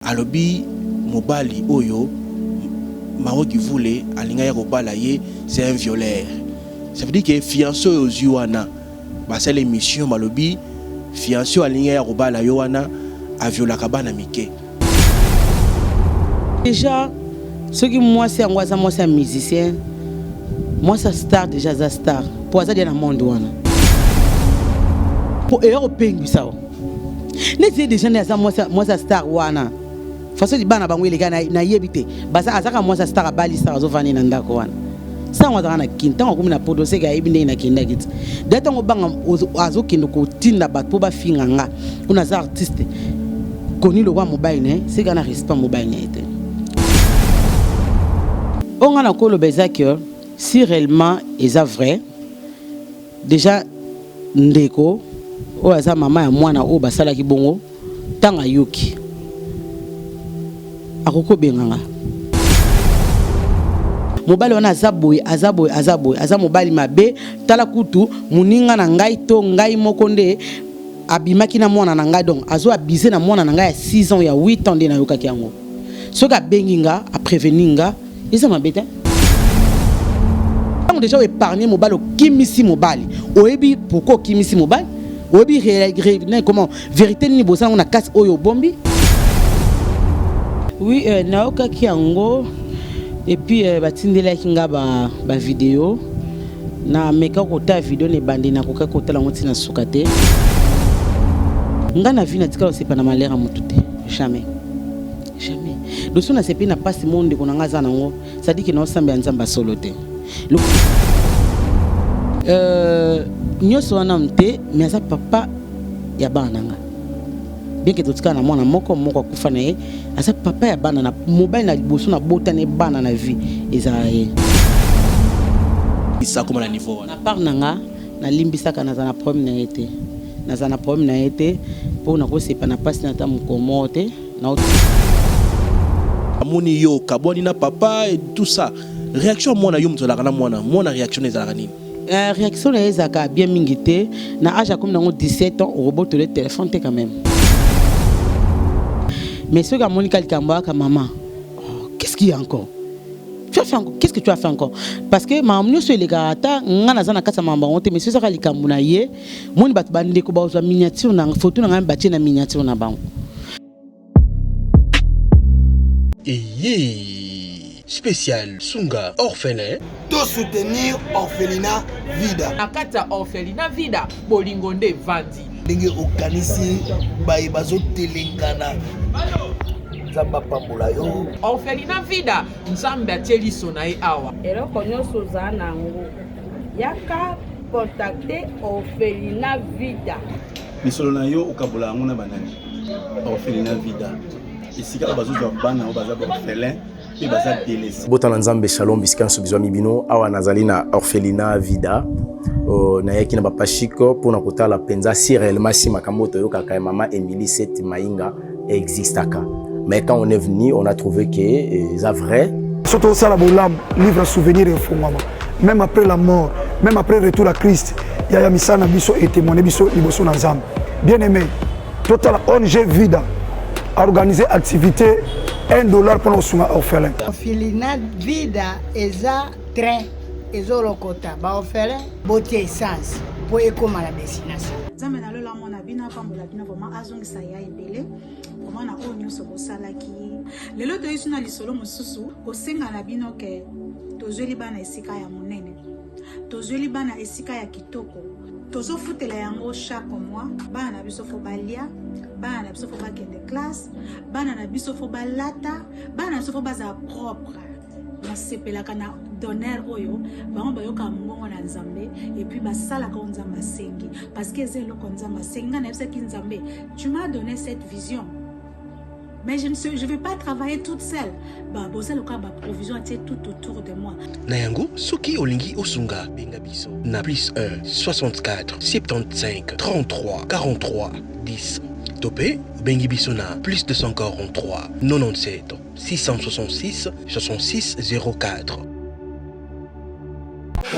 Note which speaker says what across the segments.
Speaker 1: Alobi mobali oyo Maro Kivule alingaki kobala ye, c'est un violeur. Ça veut dire que fiancé oyo ozwi wana, basali émission, balobi fiancé oyo alingi ya kobala yo wana aviolaka bana mike.
Speaker 2: Déjà soki mwasi yango aza mwasi ya musicien, mwasi ya star, déjà aza star mpo aza dia na monde wana, mpo eya kopengwisa o neti ye déjà nde aza mwasi ya star wana. Façon bana bango eleka, nayebi te. Azaka mwasi ya star, abali star, azovandi na ndako wana. Sango azalaka na Kini, ntango akomi na Poto, seke ayebi ndenge nakendaki ti da. Ntango banga azokende kotinda bato mpo bafinga nga mpona aza artiste koni lokwa mobali na ye, seke ana respect mobali na ye te. Oyo nga nakoloba eza que si réellement eza vrai, déjà ndeko oyo aza mama ya mwana oyo basalaki bongo, ntango ayoki, akoki kobenga nga: mobali wana aza boye, aza boye, aza boye, aza mobali mabe. Tala kutu moninga na ngai to ngai moko nde abimaki na mwana na ngai, donc azo abuser na mwana na ngai ya 6 ans, ya 8 ans. Nde nayokaki yango. Soki abengi nga, aprévenir nga, eza mabe te. Ntango déjà oépargne mobali, okimisi mobali, oyebi pourquoi okimisi mobali, oyebi comment vérité nini boza yango na kati oyo obombi. Oui, nayokaki yango et puis batindelaki nga bavideo ba nameka kotala video na ebandi, nakokaki kotala yango ntina suka te. Nga na vie natikala kosepa na malheur ya motu te, jamais, jamais. Doso nasepi na mpasi mo ndeko na nga aza nango, c'est-à-dire que naosambela Nzambe asolo te. Nyonso wana te, mais aza papa ya bana na nga, bien que totikala na mwana moko moko akufa na ye. Aza papa ya bana na mobali na liboso nabotani bana na vie, ezala ye.
Speaker 1: Akoma na niveau wana.
Speaker 2: Na part na nga, nalimbisaka, naza na problème na ye te, naza na problème na ye te, mpo nakosepa na mpasi na ata mokolo moko te.
Speaker 1: Amoni yo okabwani na papa et tout ça, réaction ya mwana yo, moto azalaka na mwana mwana, réaction ezalaka nini?
Speaker 2: Réaction na ye ezalaka bien mingi te. Na âge akomi nango, 17 ans, okobotole téléphone te quand même. Mais soki amoni ka likambo aka: mama, oh, qu'est-ce qu'il y a encore? Tu as fait encore? Qu'est-ce que tu as fait encore? Parce que makambo nyonso elekaka, ata nga naza na kati ya makambo yango te, mais soki ezaka likambo na ye, moni bato, bandeko bazwa miniature na photo na ngai, batie na miniature na bango.
Speaker 1: Eye spécial sunga orphelin.
Speaker 3: To soutenir orphelinat Vida.
Speaker 4: Na kati ya orphelinat Vida, bolingo nde evandi.
Speaker 3: Ndenge okanisi baye bazotelengana, Nzambe apambola yo.
Speaker 4: Orphelinat Vida, Nzambe atie liso na ye awa.
Speaker 5: Eloko nyonso oza na yango, yaka contacte orphelinat Vida.
Speaker 6: Misolo na yo, okabola yango na banani? Orphelinat Vida, esika oyo bazozwa bana oyo baza baorphelin mpe baza délaissé.
Speaker 7: Botala Nzambe, shalom bisika nyonso bizwami bino. Awa nazali na orphelinat Vida. Nayaki na bapashiko mpona kotala mpenza si réellement si makambo oyo toyokaka ya mama Emily Set Mainga existaka. Mais quand on est venu, on a trouvé que eza vrai.
Speaker 8: So tosala bolamu, livre souvenir efungwama même après la mort, même après retour à Christ. Yaya, misala na biso etémoigne biso liboso na Nzambe. Bien aimé, totala ONG Vida organiser activité 1 dollar mpona kosunga orphelin.
Speaker 9: Orphelinat Vida eza train ezolokota baorphelin, botia essence mpo ekóma na destination.
Speaker 10: Nzambe nalola mona bino, apambola bino vraiment, azongisa ya ebele vraiment na oyo nyonso bosalaki. Lelo toyisi na lisolo mosusu, kosenga na bino ke tozweli bana esika ya monene, tozweli bana esika ya kitoko, tozofutela yango chaque mois. Bana na biso faut balia, bana na biso faut bakende classe, bana na biso faut balata, bana na biso faut bazala propre. Basepelaka na donneur oyo bango bayokaka mongongo na Nzambe et puis basalaka oyo Nzambe asengi, parce que eza eloko Nzambe asengi. Ngai nayebisaki Nzambe: tu m'as donné cette vision, mais je ne sais, je vais pas travailler toute seule. Ba boza lokola baprovision atie tout autour de moi.
Speaker 1: Na yango, soki olingi osunga, benga biso na plus 1 64 75 33 43 10 to mpe obengi biso na plus 243 97 666 66 04.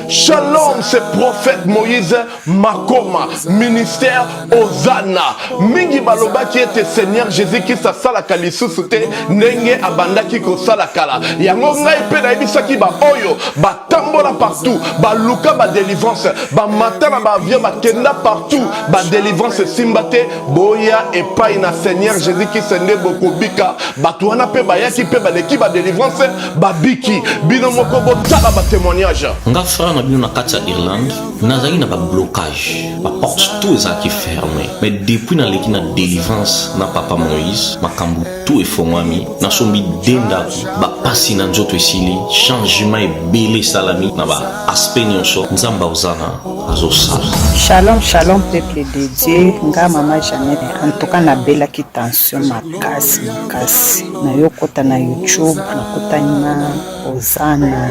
Speaker 11: Shalom, c'est prophète Moïse Makoma, ministère Ozana. Mingi balobaki ete Seigneur Jésus-Christ asalaka lisusu te ndenge abandaki kosala kala. Yango ngai mpe nayebisaki ba oyo batambola partout, baluka ba délivrance, bamata na ba avion, bakenda partout, ba délivrance esimba te. Boya epai na Seigneur Jésus-Christ nde bokobika. Bato wana mpe bayaki mpe baleki ba délivrance babiki. Bino moko botala ba témoignage.
Speaker 12: Nga frère na bino na kati ya Irlande nazalaki na ba blocage ba porte tout ezalaki ferme mais depuis naleki na delivrance na papa Moïse makambo tout efongwami nasombi de ndako ba pasi na nzoto esili changement ebele esalami na ba aspect nionso Nzambe aozana azosala.
Speaker 13: Shalom shalom peuple de Dieu nga mama Jeannette en tout cas nabelaki tension makasi makasi nayokota na YouTube nakutani na Hosanna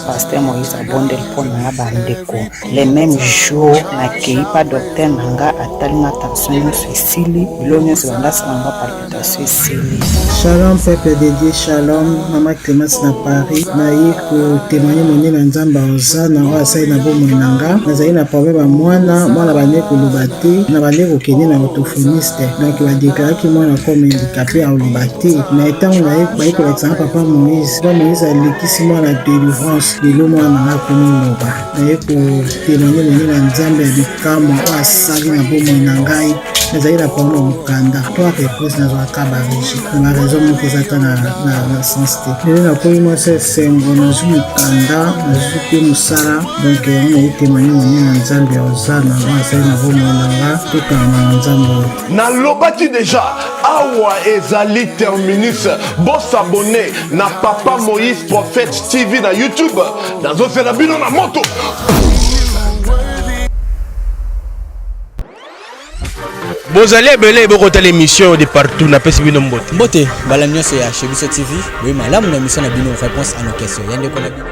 Speaker 13: pasteur Moïse abondeli mpo na nga bandeko le même jour nakei pa docteur na nga atali nga tension nyonso esili bilo nyonso banda asala nga palpitation esili.
Speaker 14: Shalom peuple de Dieu, shalom mama Clemence na Paris. Naye ko témoigner monene na Nzambe ya Hosanna oyo asali na bomoi na nga. Nazali na problème ya mwana, mwana bande koloba te, na bande kokende na orthophoniste. Donc ba déclaraki mwana comme handicapé akoloba te. Mais ntango naye baye kolakisa nga papa Moïse, papa Moïse alekisi mwana délivrance, lelo mwana na nga akomi loba. Naye ko témoigner monene na Nzambe ya bikamwa oyo asali na bomoi na ngai. Nazali na problème ya mokanda, trois reprises nazwaka ba rejet na ba raison moko eza ata na, na, na sens te. Lelo nakomi mwasi ya esengo, nazwi mokanda, nazwi mpe mosala, donc yango naye témoigner monene na Nzambe ya Hosanna oyo asali na bomoi na nga, tokangama na Nzambe oyo.
Speaker 11: Nalobaki deja awa ezali terminus bo s'abonner na papa Moïse prophète TV na YouTube nazozela bino na moto.
Speaker 1: Bozali ebele bokotala émission de partout napesi bino mbote.
Speaker 15: Mbote mbala nyonso ya chez biso TV, boye malamu na émission na bino réponse à nos questions. Ya ndeko na bino.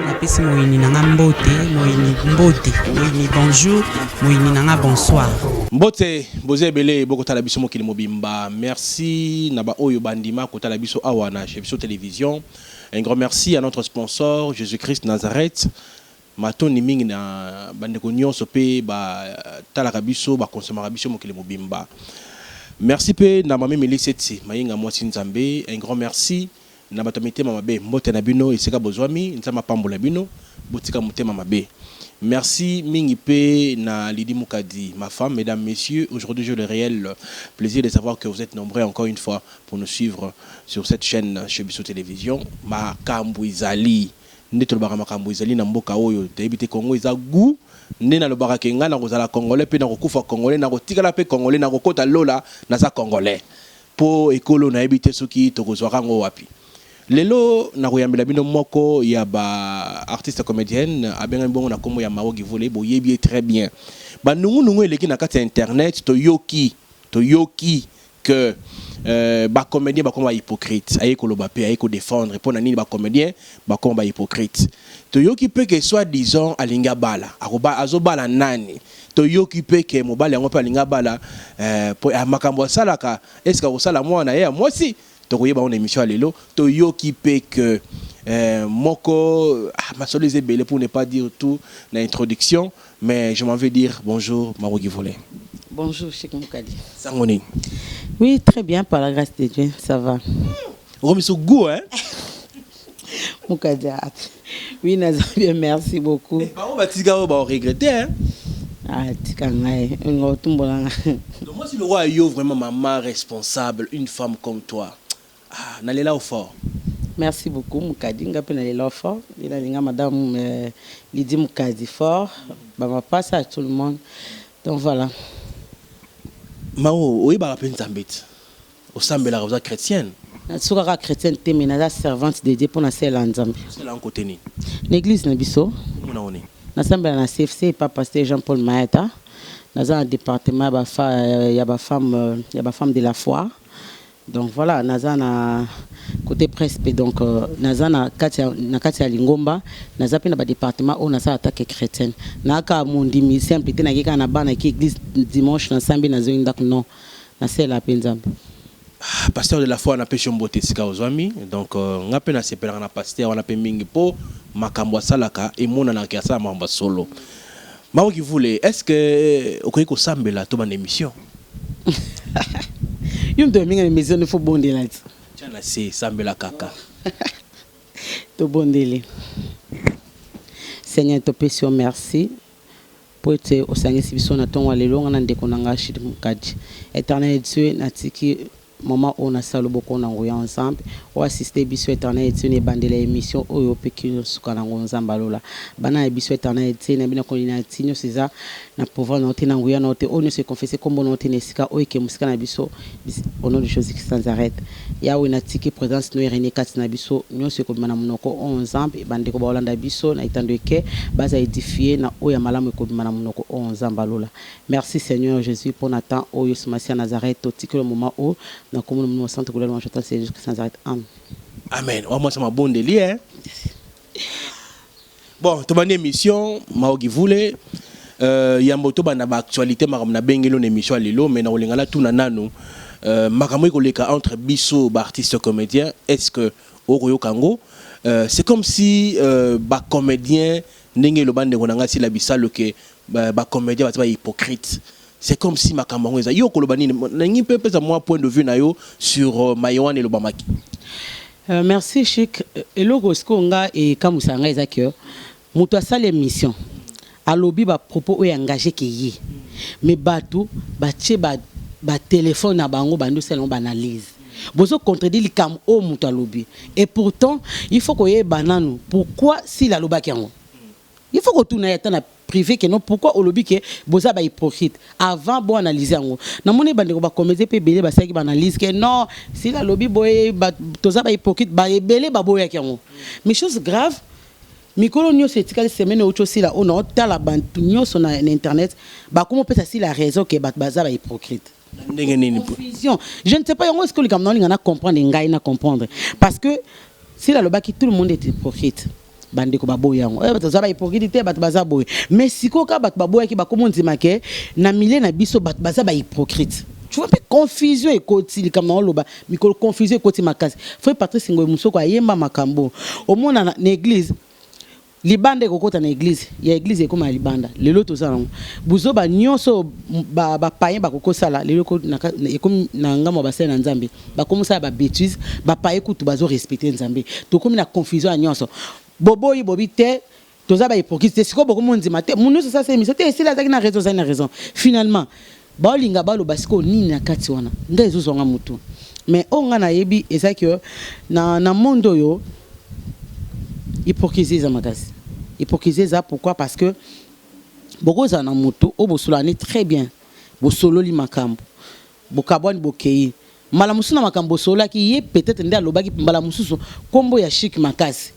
Speaker 16: Napesi moyini na nga mbote, moyini mbote, moyini bonjour, moyini na nga bonsoir.
Speaker 1: Mbote boza ebele bokotala biso mokili mobimba merci na ba oyo bandima kotala biso awa na chez biso television un grand merci à notre sponsor Jesus Christ Nazareth Matondi mingi na bandeko nionso pe ba talaka biso, ba consomaka biso mokili mobimba. Merci pe na Mamie Meliseti Mayinga mwasi Nzambe, un grand merci na bato ya mitema mabe mbote na bino esika bozwami, Nzambe apambola bino, botika motema mabe. Merci mingi pe na Lydie Mukadi ma femme, mesdames, messieurs, aujourd'hui j'ai le reel plaisir de savoir que vous etes nombreux encore une fois pour nous suivre sur cette chaine chez biso television, makambu ezali. Nde tolobaka makambo ezali na mboka oyo toyebi te Congo eza gout nde nalobaka ke ngai nakozala congolais pe nakokufa congolais nakotikala pe congolais nakokota lola naza congolais po ekolo nayebi te soki tokozuaka yango wapi lelo nakoyambela bino moko ya ba artiste comedienne abengami bongo na kombo ya Mao Givule boyebi ye très bien ba nungu nungu eleki na kati ya internet toyoki toyoki que ba comediens bakoma ba hypocrites aye koloba pe aye ko defendre pona nini ba comediens bakoma ba hypocrites toyoki pe que soit disant alingi abala akoba azobala nani toyoki pe que mobali yango pe alingi abala po makambo asalaka est ce que akosala mwana na ye ya mwasi tokoyeba yango na emission ya lelo toyoki pe que moko masolo eza ebele pour ne pas dire tout na introduction Mais je m'en vais dire bonjour Maro Givole.
Speaker 2: Bonjour Chic Mukadi.
Speaker 1: Sango nini?
Speaker 2: Oui, très bien par la grâce de Dieu, ça va.
Speaker 1: Okomi so goût hein?
Speaker 2: Mukadi. Oui, naza bien, merci beaucoup. Eh,
Speaker 1: bango batika oyo ba regretter hein?
Speaker 2: Ah, tika ngai, ngo tumbola ngai.
Speaker 1: Donc moi si le roi yo vraiment maman responsable, une femme comme toi. Ah, nalela yo fort.
Speaker 2: Merci beaucoup Mukadi, nga pe nalela yo fort. Ye nalinga madame euh, Lydie Mukadi fort. Ba mapasa à tout le monde. Donc voilà.
Speaker 1: Mao, oyebaka pe Nzambe ti. Osambelaka, oza chrétienne.
Speaker 2: Nasuka kaka chrétienne te mais naza servante de Dieu pona nasalela Nzambe.
Speaker 1: Osala yango kote nini?
Speaker 2: Na eglise na biso.
Speaker 1: Kombo na yo nini?
Speaker 2: Nasambela na CFC epa pasteur Jean Paul Mayata. Naza na departement ya ba ya ba femmes ya ba femmes de la foi. Donc voilà naza na cote presse pe donc naza na kati ya na kati ya lingomba naza pe na ba departement oyo nasala ta que chretienne na kaka mondimi simple te nake kaka na bana ki eglise dimanche na sambi nazongi ndaku non nasalela pe nzambe.
Speaker 1: Pasteur de la foi napesi yo mbote esika ozwami. Donc nga pe nasepelaka na pasteur wana pe mingi po makambo asalaka emonanaka ke asala makambo ya solo. Mao Kivule, est ce que okoki kosambela to banda emission?
Speaker 2: Yo moto oyebi nga na emission nde faut obondela ti.
Speaker 1: Tia na se, sambela kaka.
Speaker 2: Tobondeli. Seigneur topesi yo merci mpo ete osangisi biso na ntongo ya lelo nga na ndeko na nga Chid Mukadi. Eternel Dieu natiki moment oyo na sa loboko na nguya Nzambe o assiste biso Eternel Dieu na ebandeli ya emission oyo pe kino suka na ngo Nzambe ya lola. Bana ya biso Eternel Dieu na bino kolina ti nionso eza na pouvoir na yo te na nguya na yo te oyo nionso e confesse kombo na yo te na esika oyo eke mosika na biso au nom de Jesus Christ Nazareth. Yawhe natiki presence no e regne kati na biso, nionso ekobima na monoko oyo Nzambe, ba ndeko bakolanda biso na etando eke baza edifie na oyo ya malamu ekobima na monoko oyo Nzambe ya lola. Merci Seigneur Jesus pona temps oyo Yesu Masiya Nazareth totikeli yo moment oyo na kombo na molimo santu gloire louange à toi Seigneur Jesus Christ Nazareth Amen.
Speaker 1: Amen wa mwasi ya mabondeli eh. Bon tobandi emission Mao Givule euh, yambo tobanda ba actualité makambo nabengeli yo na emission ya lelo mais nakolinga natuna nanu euh, makambo ekoleka entre biso ba artistes comédiens est-ce que okoyoka yango euh, c'est comme si euh, ba comédiens ndenge eloba ndeko na ngai Sila Bisalu ke ba, ba comédiens baza ba hypocrites c'est comme si makambo yango eza yo okoloba nini nalingi mpe opesa mwa point de vue na yo sur euh, maye wana elobamaki
Speaker 2: Euh, merci Chic. Eloko sikoyo nga ekamwisaka nga eza que moto asali emission alobi ba propos oyo engage ke ye mais bato batie ba ba telephone na bango bandi osala yango ba analyse bozo contredire likambo oyo moto alobi et pourtant il faut koyeba nanu pourquoi s'il alobaki yango. Il faut kotuna ye ata na prive que non pourquoi olobi que boza ba hypocrite avant bo analyser yango. Namoni bandeko ba comedien pe ebele basalaki ba analyse que non Sila alobi boye ba toza ba hypocrite ba ebele baboyaki yango. Mais chose grave mikolo nioso etikali semaine ewuti osila oyo nao tala bantu nioso na internet bakomi opesa Sila raison que batu baza ba hypocrite.
Speaker 1: Na ndenge nini?
Speaker 2: Confusion. Je ne sais pas yango sikoyo likambo naolinga na comprendre ngai na comprendre parce que Sila alobaki tout le monde est hypocrite. Ba ndeko ba boyi yango. Eh bato baza ba hypocrite te, bato baza boye. Mais sikoyo kaka bato baboyaki bakomi ondima ke na milieu na biso bato baza ba hypocrite. Tu vois mpe confusion ekoti likambo na oloba mikolo confusion ekoti makasi. Frère Patrice Ngoy Musoko ayemba makambo omona na, na eglise libanda ekokota na eglise ya eglise ekoma ya libanda lelo toza nango buzoba nyonso ba, ba païen bakokosala lelo ekomi na ngambo ya basali na Nzambe Bakomi kosala ba betise, ba paye kutu bazo respecter Nzambe. Tokomi na confusion ya nionso. Boboyi bobi te, toza ba hypocrite te, sikoyo bokomi ondima te, mutu nionso asala emission te, esili azalaki na raison, ozali na raison. Finalement, baolinga baloba sikoyo nini na kati wana? Ngai ezozua nga mutu. Mais oyo nga nayebi eza que na na monde oyo hypocrisie eza makasi. Hypocrisie eza pourquoi? Parce que bokozala na mutu oyo bosololaka ne très bien, bosololi makambo, Bokabwani bokeyi. Mbala mosusu na makambo bosololaki ye peut etre nde alobaki mbala mosusu kombo ya Chic makasi.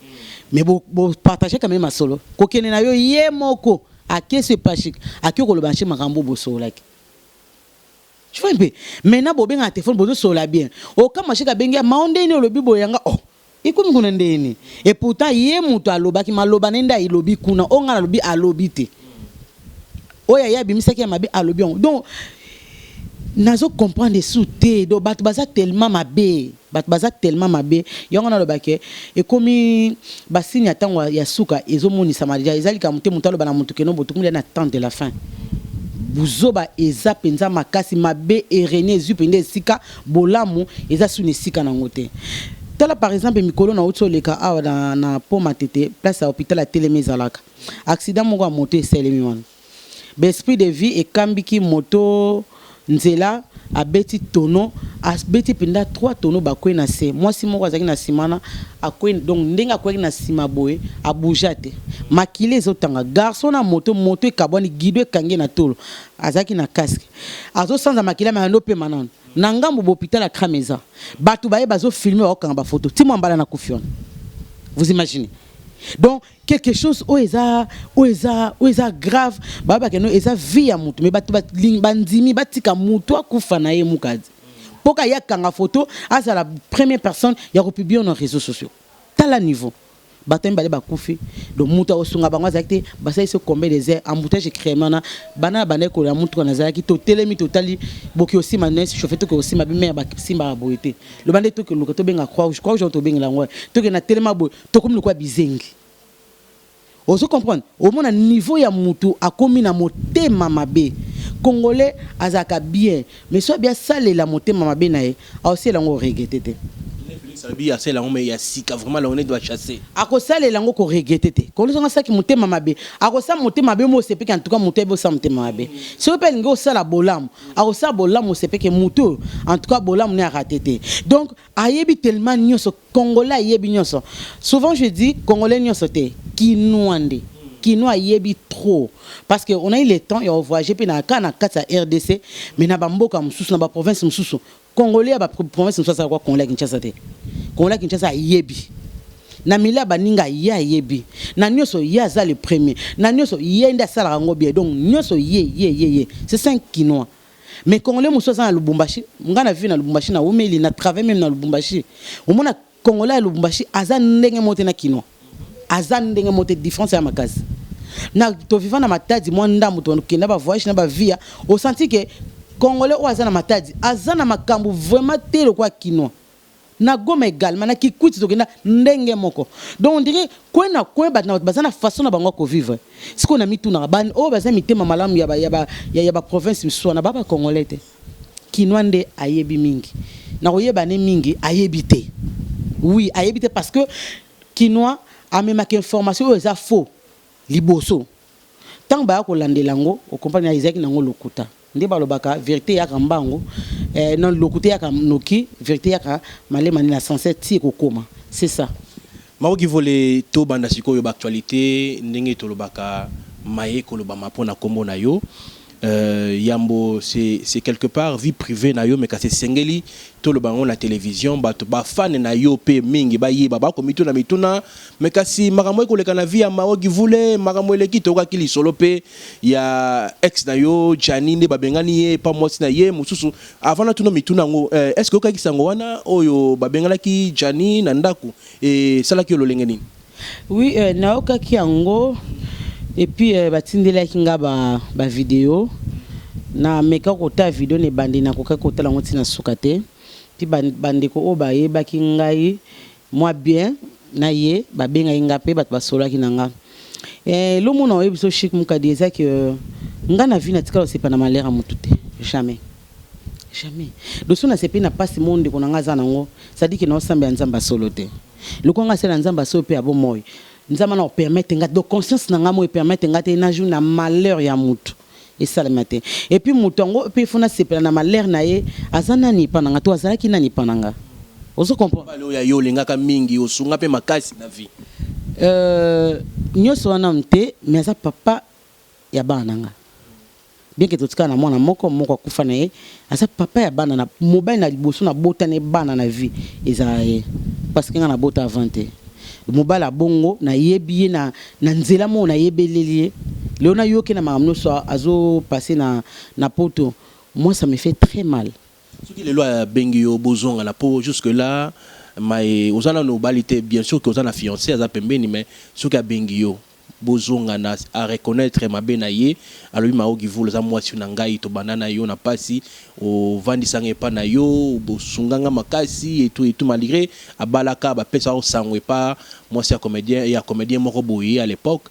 Speaker 2: Mais bo bo partager quand meme masolo. Kokende na yo ye moko ake sur epa Chic ake koloba na Chic makambo bosololaki. Tu vois un peu? Maintenant bobenga na telephone bozo solola bien. Okamwa Chic abengi ya Mao ndenge nini olobi boye ya nga oh ekomi kuna ndenge nini? Et pourtant ye mutu alobaki maloba na ye nde alobi kuna oyo nga nalobi alobi te. Oyo ya ye abimisaki ya mabe alobi yango donc nazo comprendre esu te donc bato baza tellement mabe bato baza tellement mabe yango naloba ke ekomi ba signe ya ntango ya suka ezomonisama deja eza likambo te moto aloba na moto keno botokomi deja na temps de la fin buzoba eza mpenza makasi mabe erenie ezwi mpenza esika bolamu eza su na esika na yango te tala par exemple mikolo nauti oleka awa na, na po matete place ya hôpital ya telemi ezalaka Accident moko ya moto esalemi wana. Ba esprit de vie ekambiki moto nzela abeti tonneau, abeti penza trois tonneaux bakweyi na se. Mwasi moko azalaki na sima wana akweyi donc ndenge akweyaki na sima boye a bougea te. Makila ezo tanga. Garçon na moto, moto ekabwani guidon ekangi ye na tolo. Azalaki na casque. Azo sanza makila mais abandi opema nanu. Na ngambo ba hopital ya crame eza. Batu baye bazo filmer bao kanga ba photos. Ti mwambala na kufi wana. Vous imaginez? Donc quelque chose oyo eza oyo eza oyo eza grave bayebaka no eza vie ya mutu mais bato bandimi batika mutu akufa na ye mukadi mpo ka ye akanga photo azala première personne ya kopublier na réseaux sociaux tala niveau. Bato mibale bakufi, donc moto akosunga bango azalaki te. Basali so combien des heures, embouteillage ecréema wana. Banda na banda ekola motuka, nazalaki, totelemi, totali boki osima nesi chauffeur, toke osima bimere basimbaka boye te. Loba nde tokeluka, tobenga Croix Rouge, Croix Rouge tobengela yango, tokende na telema boye, tokomi lokola bizengi. Ozo comprendre? Omona niveau ya mutu akomi na motema mabe. Congolais azalaka bien, mais so abi asalela motema mabe na ye, aosala yango, oregretter te.
Speaker 1: Félix alobi asala yango, mais ya sika vraiment la on doit chasser.
Speaker 2: Akosalela yango, koregretter te. Congolais songo asalaki motema mabe, akosala motema mabe mo osepeki. En tout cas moto ayebi osala motema mabe. Soki mpe alingi osala bolamu, akosala bolamu, osepeke motu oyo. En tout cas bolamu ne arater te. Donc ayebi tellement nyonso, Congolais ayebi nyonso. Souvent je dis Congolais nyonso te, Kinois nde, Kinois ayebi trop, parce que on a eu le temps ya voyager mpe na kaka na kati ya RDC, mais na bamboka mosusu, na baprovince mosusu, Congolais ya baprovince mosusu asala kwa Congolais ya Kinshasa te. Congolais ya Kinshasa ayebi na mili ya baninga, ye ayebi na nyonso, ye aza le premier na nyonso, ye nde asalaka yango bien. Donc nyonso ye, ye, ye, ye, c'est ça un Kinois. Mais Congolais mosusu aza na Lubumbashi, nga na vie na Lubumbashi, na umeli na travail même na Lubumbashi, omona Congolais ya Lubumbashi aza ndenge moko te na Kinois, aza ndenge moko te, différence ya makasi. Na toviva na Matadi mwa ndambo, tokenda bavoyage na bavia, osenti ke Congolais oyo aza na Matadi aza na makambo vraiment te lokola Kinois. Na Goma également, na Kikwiti, tokenda ndenge moko. Donc on dirait coin na coin, bato na bato baza na façon na bango ya kovivre. Sikoyo na mitunaka, oyo baza mitema malamu ya baprovince misusu wana, ba bacongolais te. Kinois nde ayebi mingi na koyeba ne mingi, ayebi te. Oui, ayebi te, parce que Kinois amemaka information oyo eza faux liboso. Ntango baya kolandela yango, okomprendre ezalaki nango lokuta. Nde balobaka vérité eyaka mbango, non, lokuta eyaka noki, vérité eyaka malema na censé ti ekokoma, c'est ça.
Speaker 1: Makoki vole, tobanda sikoyo baactualité ndenge tolobaka maye kolobama mpona nkombo na yo. Yambo, c'est quelque part vie privée na yo, mais kasi esengeli toloba yango na télévision, bato bafane na yo mpe mingi bayeba, bakomituna mituna. Mais kasi makambo ekoleka na vie ya Maoki Vule, makambo eleki, toyokaki lisolo mpe ya ex na yo Jani, nde babengani ye pa mwasi na ye mosusu. Avant natuna mituna yango, est ce que oyokaki sango wana oyo babenganaki Jani na ndako? Esalaki yo lolenge nini?
Speaker 2: Oui, nayokaki yango et puis batindelaki nga bavideo ba nameka kotala video na ebandi, nakokaki kotala yango ntina suka te. Mpi bandeko oyo bayebaki ngai mwa bien na ye babengaki nga mpe bato basololaki na nga. Elomona oyebi so Chik Mokadi ezaki nga na vie natikala kosepa na malheur ya motu te, jamais, jamais. Doso nasepeli na mpasi mo ndeko na nga aza nango, c'est-à-dire ke naosambela Nzambe asolo te. Lokola nga asala Nzambe asolo mpe ya bomoi, Nzambe na opermettre nga, donc conscience na nga mo epermettre nga te na jour na malheur ya motu esalema te. Et puis moto yango mpe fo nasepela na malheur na ye, aza nani epa na nga to azalaki nani epa na nga? Ozo comprendre?
Speaker 1: Oyo ya yo olingaka mingi, osunga mpe makasi na vie.
Speaker 2: Nyonso wana te, mais aza papa ya bana na nga, bien ke totikala na mwana moko, moko akufa na ye. Aza papa ya bana na mobali na liboso nabotani bana na vie ezala ye, parce que nga nabota avant te. Mobali abongo nayebi ye na nzela moko, nayebeleli ye. Lelo nayoki na makambo nyonso azopasser na poto, moi ça me fait très mal.
Speaker 1: Soki lelo abengi yo bozongana, mpo jusque là mai oza nano obali te, bien sûr ke oza na fiancé aza pembeni, mais soki abengi yo bozongana, areconnaître mabe na ye, alobi: "Maoki Vula aza mwasi na ngai, tobanda na yo na pasi, ovandisanga epa na yo, bosunganga makasi etu etu", malgré abalaka, bapesa osango epa mwasi ya comédien, ya comédien moko boye à l'époque,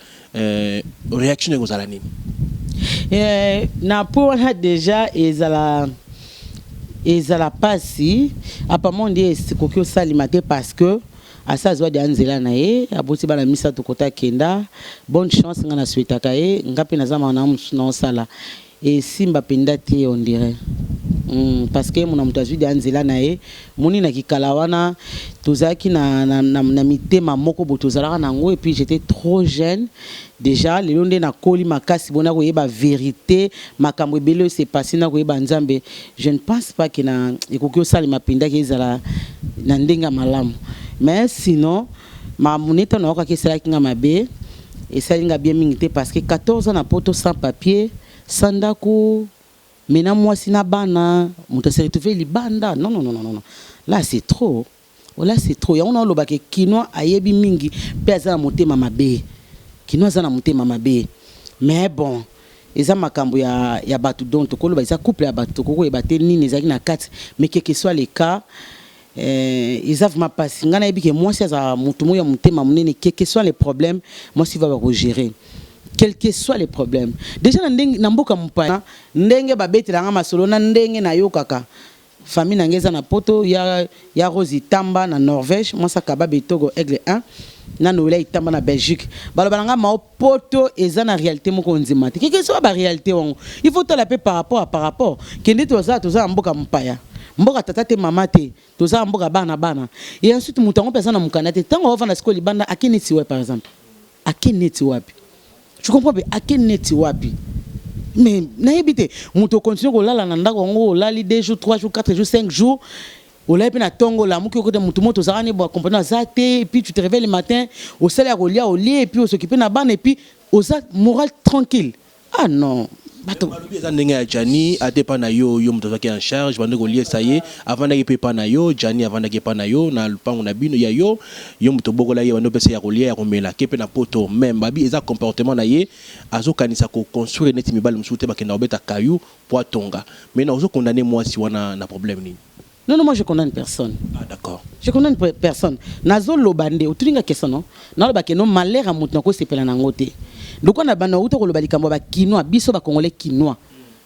Speaker 1: réaction ekozala nini?
Speaker 2: Na po wana déjà ezala pasi. Apparemment nde ekoki osalema te, parce que asa azwa deya nzela na ye, aboti bana misato, kota akenda. Bonne chance nga nasouhaitaka ye. Nga mpe naza mawa na mosusu naosala esimba mpenza te, on dirait, parce que mona moto azwi deya nzela na ye. Moni na kikala wana tozalaki na mitema moko boye, tozalaka nango. Et puis j'étais trop jeune déjà. Lelo nde nakoli makasi bona koyeba vérité, makambo ebele oyo se passe na koyeba Nzambe. Je ne pense pas ke na ekoki osalema mpendaki ezala na ndenge ya malamu. Mais sinon makambo neti nayokaki esalaki nga mabe, esali nga bien mingi te, parce que 14 ans na poto sans papier, sans ndako, mais na mwasi na bana, moto ase retrouve libanda. Non, non, non, non, non, là c'est trop. Là c'est trop. Yango naoloba ke kinois ayebi mingi mpe aza na motema mabe. Kinois aza na motema mabe. Mais bon, eza makambo ya bato, donc tokoloba eza couple ya bato, tokokoyeba te nini ezalaki na kati. Mais quel que soit le cas, eza vraiment mpasi. Ngai nayebi ke mwasi azala motu moko ya motema monene. Quel que soit les problèmes, mwasi va bakogérer, quel que soit les problèmes. Déjà na ndenge na mboka mopaya, ndenge babetelanga masolo, na ndenge nayokaka, famille na ngai eza na poto ya Rose Itamba na Norvège, mwasi akaba betogo Aigle 1 na Noela Itamba na Belgique, baloba na ngai mao poto eza na réalité moko ondima te. Keke soka baréalité wango, il faut tala mpe par rapport kende. Toza na mboka mopaya, mboka tata te, mama te, toza na mboka bana bana. Et ensuite moto yango mpe aza na mokanda te. Ntango aovanda sikoyo libanda, ake neti wapi? Par exemple, ake neti wapi? Tu comprends mpe ake neti wapi? Mais nayebi te, moto ocontinue kolala na ndako yango, olali 2 jours, 3 jours, 4 jours, 5 jours, olali mpe na ntongo, olamuki, okota motu moto ozalaka ne accompagné aza te. Et puis tu te réveilles le matin, osali ya kolia, olie, et puis os'occupe na bana, et puis oza moral tranquille. Ah non, bato.
Speaker 1: Balobi eza ndenge ya Jani ate epa na yo, yo moto azwaki en charge, bande koliesa ye, avandaki mpe epa na yo. Jani avandaki epa na yo na lupango na bino ya yo, yo moto obokola ye, bande opesa ya kolia, ya komela, ke mpe na poto même. Babi eza comportement na ye, azokanisa koconstruire neti mibali mosusu te, bakenda kobeta kayu po atonga. Maintenant ozokondane mwasi wana na problème nini?
Speaker 2: Non, non, moi je condamne personne.
Speaker 1: Ah, d'accord.
Speaker 2: Je condamne personne. Nazoloba nde otulinga question, non? Naloba ke no, malheur ya moto nakosepela nango te. Lokwa na bana outa koloba likambo ya bakinois, biso bacongolais kinois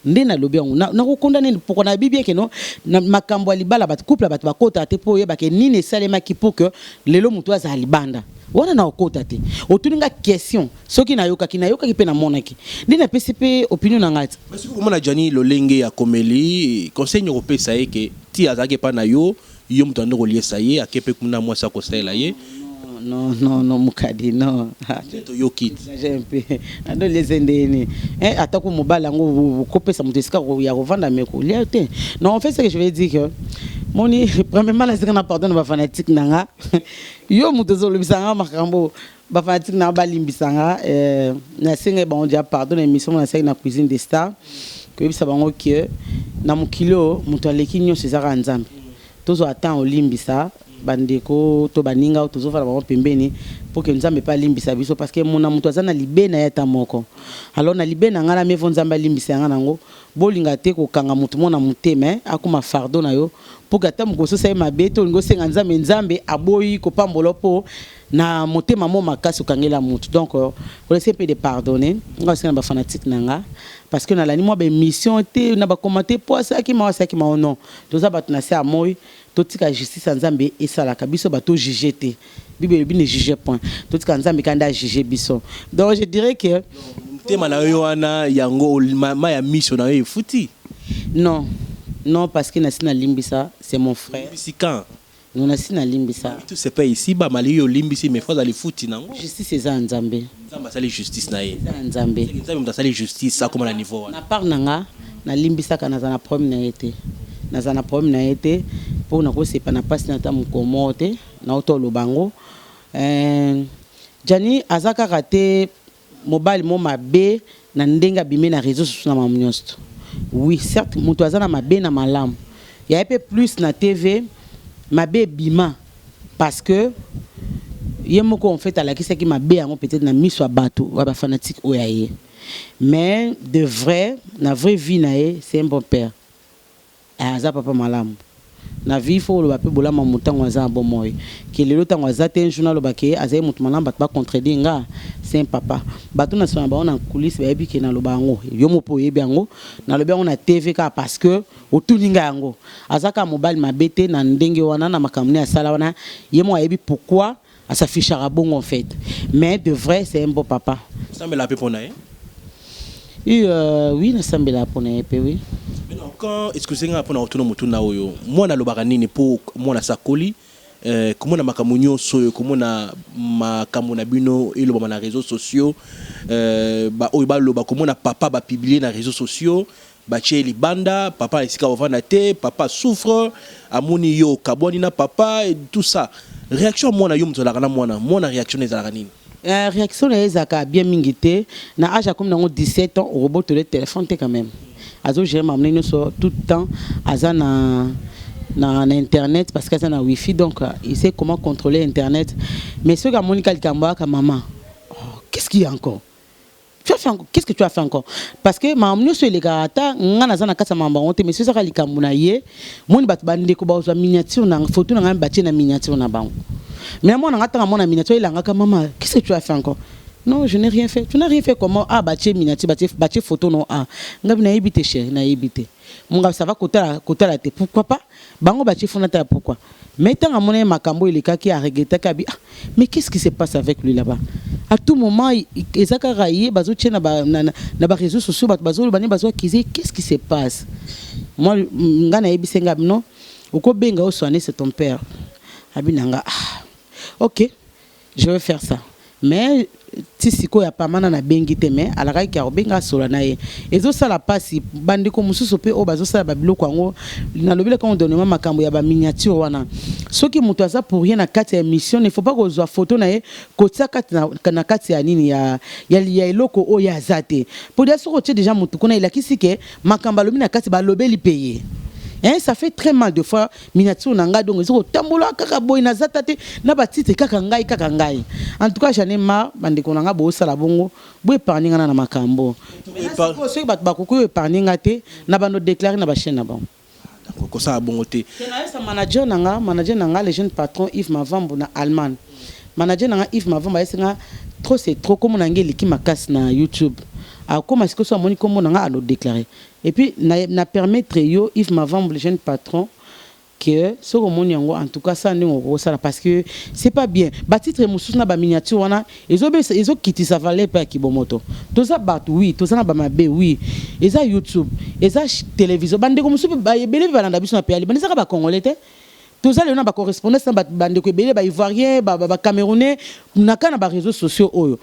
Speaker 2: nde nalobi yango. Nakokondane pourquoi? Nayebi bien ke no, na makambo ya libala, bato, couple ya bato bakotaka te mpo oyebake nini esalemaki pour que lelo moto azala libanda wana. Na okota te, otuninga question, soki nayokaki, nayokaki mpe namonaki nde napesi mpe opinion na ngai ti.
Speaker 1: Soki komona Jani lolenge ya komeli, conseil nini okopesa ye ke ti azalaki epa na yo, yo moto ande koliesa ye, ake mpe kuna mwasi akosalela ye?
Speaker 2: Non, non, non, Mukadi, non.
Speaker 1: Toyoki.
Speaker 2: Exagère un peu. Ando lese ndeni. Eh, atako mobali yango kopesa moto esika ya kovanda, me kolia te. Non, en fait, ce que je vais dire que moni, premièrement, nasika na pardon na bafanatique na nga. Yo moto ozolobisa nga makambo, bafanatique na nga balimbisa nga. Nasengai bango dia pardon na émission mo nasali na Cuisine des Stars, koyebisa bango ke na mokili oyo moto aleki nyonso ezaka Nzambe. Tozwa temps olimbisa bandeko to baninga oyo tozofanda bango pembeni, mpo ke Nzambe mpe alimbisa biso, parce que mona moto aza na libe na ye ata moko. Alors na libe na ngai na mevo, Nzambe alimbisa yanga nango. Bolinga te kokanga motu moko na motema, akóma fardeau na yo, mpo ke ata mokoso osali mabe te, olingi osenga Nzambe, Nzambe aboyi kopambola mpo na motema mo makasi okangela motu. Donc kolese mpe de pardonner nga, osenga na bafanatique na nga, parce que nalandi mwa baémission te na bacommentaire mpo asalaki mao, asalaki mao. Non, toza bato na se ya moi, totika justice ya Nzambe esalaka. Biso bato juge te, Bible elobi ne juge point. Totika Nzambe kanda ajuge biso. Donc je dirais que
Speaker 1: motema na yo wana yango ma ya miso na yo efuti.
Speaker 2: Non, non, parce que nasi nalimbisa, c'est mon frère.
Speaker 1: Olimbisi quand?
Speaker 2: Non, nasi nalimbisa.
Speaker 1: Tout c'est pas ici ba mali yo olimbisi, mais faut azali futi nango.
Speaker 2: Justice eza ya Nzambe.
Speaker 1: Nzambe asali justice na ye.
Speaker 2: Eza ya Nzambe.
Speaker 1: Nzambe moto asali justice, akoma na niveau wana.
Speaker 2: Na part na nga, nalimbisaka, naza na problème na ye te, naza na problème na ye te, mpo nakosepa na mpasi na ata mokolo moko te. Nauta oloba yango. Jani aza kaka te mobali mo mabe na ndenge abimi na réseau sociaux na makambo nyonso. Oui, certes, moto aza na mabe na malamu yaye mpe plus na TV, mabe ebima parce que ye moko en fait alakisaki mabe yango peut-être na miso ya bato ya bafanatique oyo ya ye. Mais de vrai, na vraie vie na ye, c'est un bon père. Aza papa malamu na vie. Fo oloba mpe bolama moto ntango aza na bomoi, ke lelo ntango aza te, un jour naloba ke azali moto malamu, bato bacontredire nga. C'est un papa. Bato na nsima na bango na coulisse bayebi ke naloba yango. Yo mo mpe oyebi yango. Nalobi yango na TV kaka parce que otuni nga yango. Aza kaka mobali mabe te na ndenge wana, na makambo ne asala wana, ye moko ayebi pourquoi asaffichaka bongo en fait. Mais de vrai, c'est un bon papa.
Speaker 1: Osambela mpe mpo na ye?
Speaker 2: Oui, oui, nasambela mpo na ye mpe, oui.
Speaker 1: Maintenant, quand, excusez nga mpona kotuna motuna oyo, mwana alobaka nini mpo mwana sakoli komona makambo nyonso oyo, komona makambo na bino elobama na réseaux sociaux, oyo baloba, komona papa bapublie na réseaux sociaux, batie libanda papa esika ovanda te, papa souffre, amoni yo okabwani na papa et tout ça, réaction ya mwana, yo moto azalaka na mwana, mwana réaction na ezalaka nini?
Speaker 2: Réaction na ye ezalaka bien mingi te. Na age akomi nango 17 ans, okobotole téléphone te quand même. Azogérer makambo nyonso tout le temps, aza na na, na internet parce que aza na wifi, donc il sait comment contrôler internet. Mais soki amoni ka likambo aka, mama, oh, qu'est-ce qu'il y a encore? Tu as fait encore? Qu'est-ce que tu as fait encore? Parce que makambo nyonso elekaka, ata nga naza na kati ya makambo yango te, mais soki ezaka likambo na ye, moni bato, bandeko bazwa miniature na photo na ngai, batie na miniature na bango. Mais mwana nga, ntango amona miniature, elangaka: mama, qu'est-ce que tu as fait encore? Non, je n'ai rien fait. Tu n'as rien fait comment? Ah, batie miniature, batie photo. Non, ah, ngai nayebi te, chéri, nayebi te. Monga, ça va, kotala, kotala te. Pourquoi pas bango batie fona tala? Pourquoi? Mais ntango amona ye makambo elekaki, aregretaki, abi: ah, mais qu'est-ce qui se passe avec lui là-bas? À tout moment eza kaka ye bazotia na baréseaux sociaux, bato bazoloba nde bazoakize. Qu'est-ce qui se passe? Moi, nga nayebisi nga: non, okobenga oswane, c'est ton père. Abi na nga: ah, ok, je vais faire ça. Mais ti sikoyo apamana nabengi te, mais alakaki akobenga, asola na ye. Ezosala mpasi. Bandeko mosusu mpe oyo bazosala babiloko yango, nalobelaka ngo donema makambo ya baminiature wana. Soki moto aza pour rien na kati ya émission, ne faut pas kozwa photo na ye kotia kati na kati ya nini ya eloko oyo aza te. Po dia soki otie déjà motu kuna, elakisi ke makambo alobi na kati, balobeli mpe ye. Hein, ça fait très mal. Des fois miniature na ngai, donc eza kotambola kaka boye, naza ta te na batitre, kaka ngai, kaka ngai. En tout cas, j'en ai marre. Bandeko na ngai, bosala bongo, boépargne nga na makambo. Soki bato bakoki oyo épargne nga te, na bando déclare na bachaîne na bango.
Speaker 1: Kosala bongo te.
Speaker 2: Nayesa manager na nga, manager na nga, le jeune patron Yves Mavambo na Allemagne. Manager na nga Yves Mavambo ayesi nga: trop c'est trop, kombo na ngai eleki makasi na YouTube. Akóma sikoyo, so amoni kombo na nga, alodéclare. Et puis na permettre yo, Yves Mavambo, le jeune patron, que soki omoni yango, en tout cas ça ndenge okosala, parce que c'est pas bien. Batitre mosusu na baminiature wana ezokitisa valeur mpe ya kibomoto. Toza bato, oui, toza na bamabe, oui. Eza YouTube, eza télévision. Bandeko mosusu mpe ebele mpe balanda biso na peyali banda, ezaka bacongolais te. Toza lelo na bacorrespondance na bandeko ebele, baivoirien, bacamerounais, na ka na baréseaux sociaux oyo